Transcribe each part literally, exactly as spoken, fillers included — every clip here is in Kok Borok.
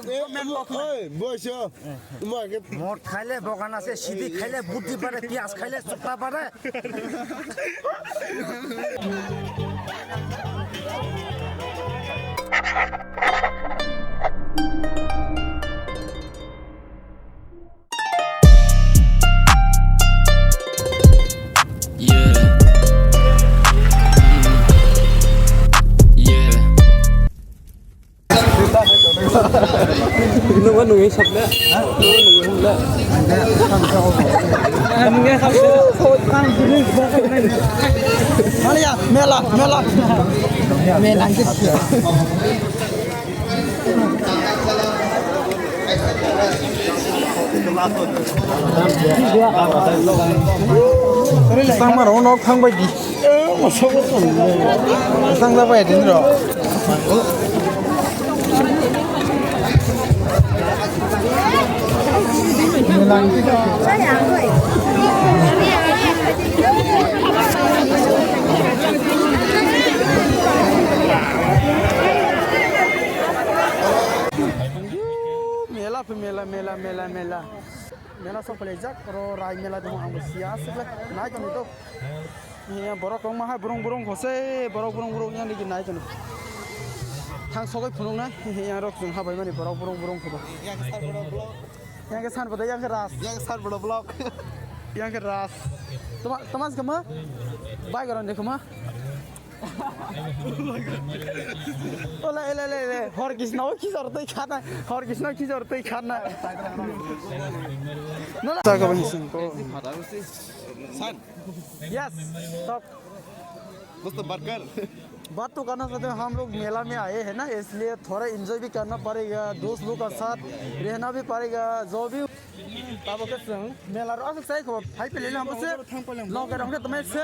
Oi, boiso. Mot khaile bogan ase, sidi khaile buddhi bare, piyaj khaile chukta bare. Yeah. Mm. Yeah. Nunggu nunggu sabda. Nunggu nunggu sabda. Nunggu sabda. Mala ya, mela, mela. Mela. Tangma rok nok thang bai di. Tang da bai din rok. Mela phi mela, mela, mela, mela. Mela sok phalai jak, oro rai mela dong, ang bo siya aswk le, nai tong do. Iya, borok wng ma hai burung burung khose, borok burung burung yang digi nai tong. Thang sogoi phunuk nai, iya rok chwng habai mani borok burung burung khobo. Yang ke san bodo, yang ke ras. Yang san bodo block. Yang ke ras. Toma, Thomas kama? Bai garon de kama? Ola, ele, ele, ele. Hor Krishna, o ki jor tei khana. Hor Krishna, ki jor tei khana. No, no. Jaga bani sing ko. San. Yes, stop. Dosto, barkar. बात तो करना चाहते हैं, हम लोग मेला में आए हैं ना, इसलिए थोड़ा एंजॉय भी करना पड़ेगा, दोस्त लोग का साथ रहना भी पड़ेगा, जो भी Tabuk khe chwng mela ro aswk sai kho, phai pele lambo se. Loge rok khe tmai se.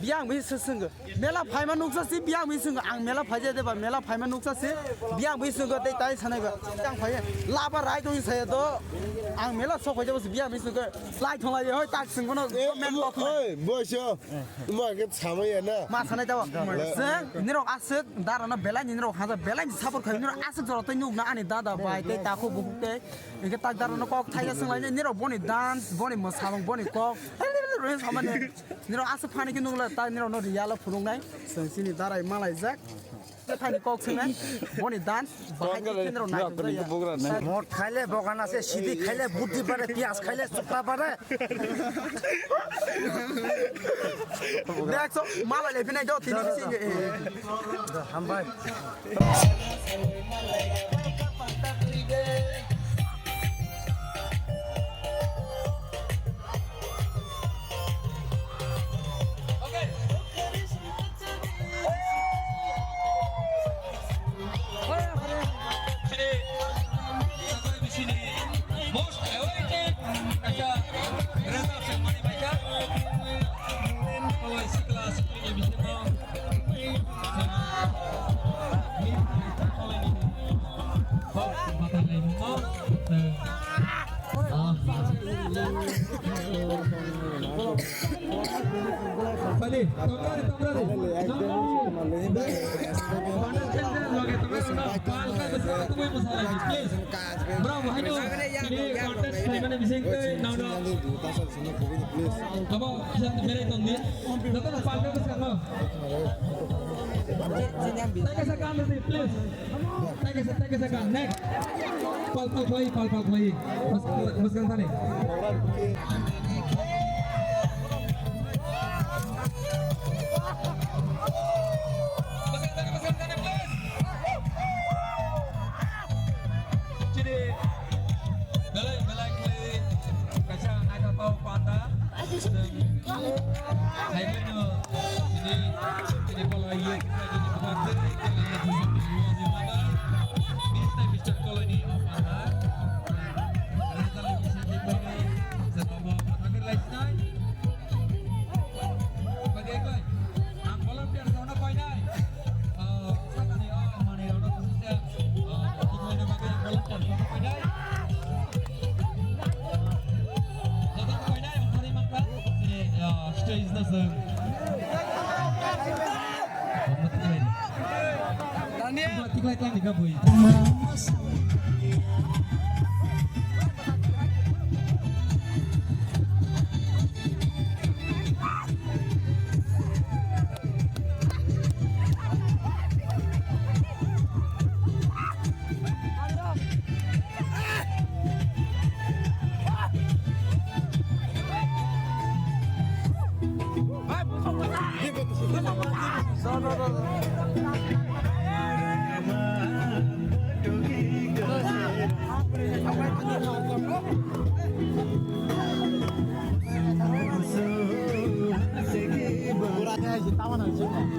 Biyang bai se swnggo. Mela phaima nuksa si biyang bai swnggo. Ang mela phai jaya de ba, mela phaima nuksa si biyang bai swnggo, tei tai sanai ba. Ang phai laba rai tong saya do. Ang mela sok phai jabo si biyang bai swnggo. Lai thong lai hoi tak swngbo no. Oi, boiso. Ma khe samaya na. Ma sanai dawa. Chwng nirok aswk dara no belai ni nirok haja belai ni support khai nirok aswk jora tei nukna ani dada bai tei takhuk bukhuk tei. Hingke tak daro no kok thaisa swnglainai, nirok boni dance, boni mwsamung, boni kok. Samani nirok aswk phani khe nukla, ta nirok no real o phunuknai. Chwng chini darai malaijak. Thani kok swngnai, boni dance, bahai khe nirok nai. Mot khaile bogan ase, sidi khaile, buddhi bare, piyaj khaile, chukta bare. Dekso, mala lephinai do, tini bisi. Hambai. Most awaited, kaisa result se mani baikha. Tolai sikla sikli ni bisingo. Pali, tamrani, tamrani. Loge tamrani, palka bwsa tubui bwsa lagi, please. Bro, bahai no, ini contest khlaimani bising tei nono. Abo, kisa berai tongdi. Jotono palka bwskango. Thank you, sir. Thank you, sir. Thank you, sir. Next. Pal, pal, khlai, pal, pal, khlai. Mas, mas, mas, mas, Chini belai belai khlai kaisa naithotok panda. Hai no chini chini kolai ye chini panda. Mister Mister Kolai ni panda. Rasa lebih sedikit lagi. Sebab mau kami lagi. Bagi ekoi, ang volunteer sa una koinai. Ah, sakani, ah, mane, ono khusus ya. Ah, tikhlai na bagwi ang volunteer sa una koinai. Joto koinai, ang thari mangkha. Ini, ah, stage na seng. Tikhlai, tikhlai, tikhlai ni kabui.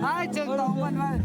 Hai, chwng tongmani bai.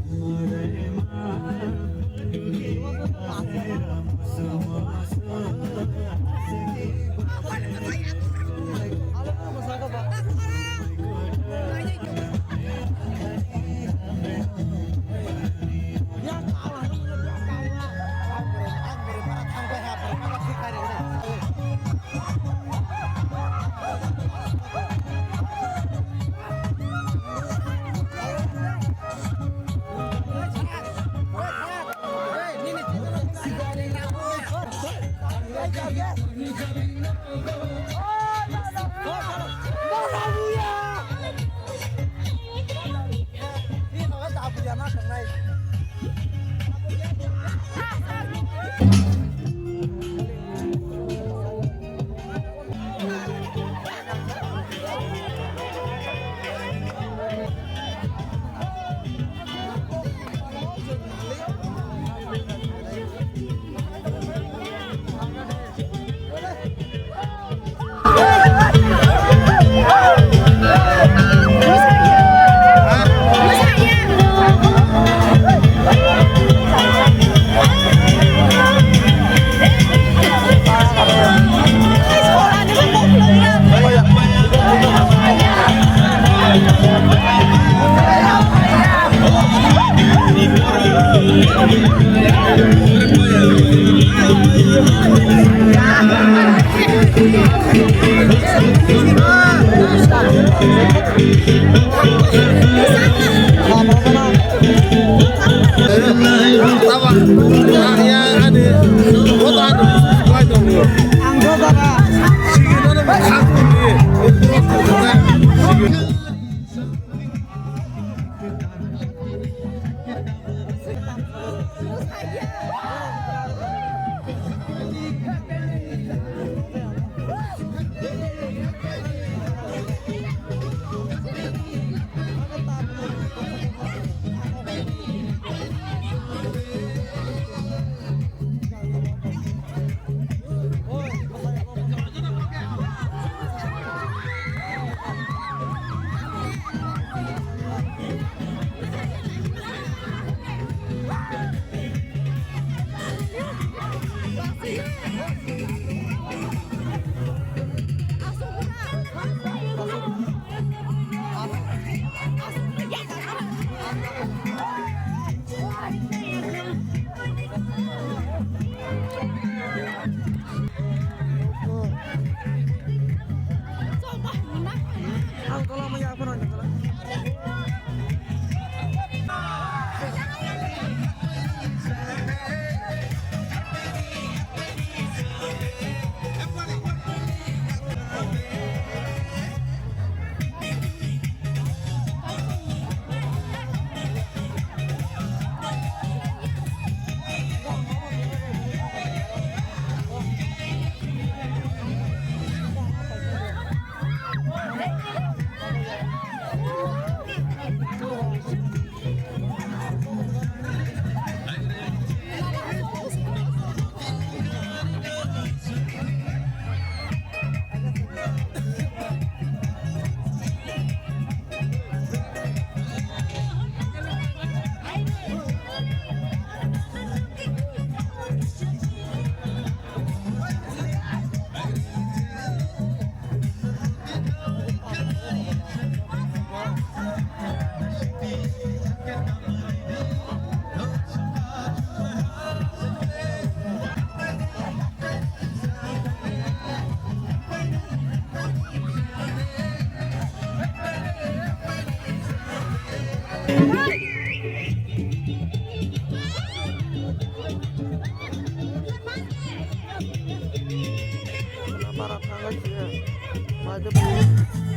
Para thangwi se.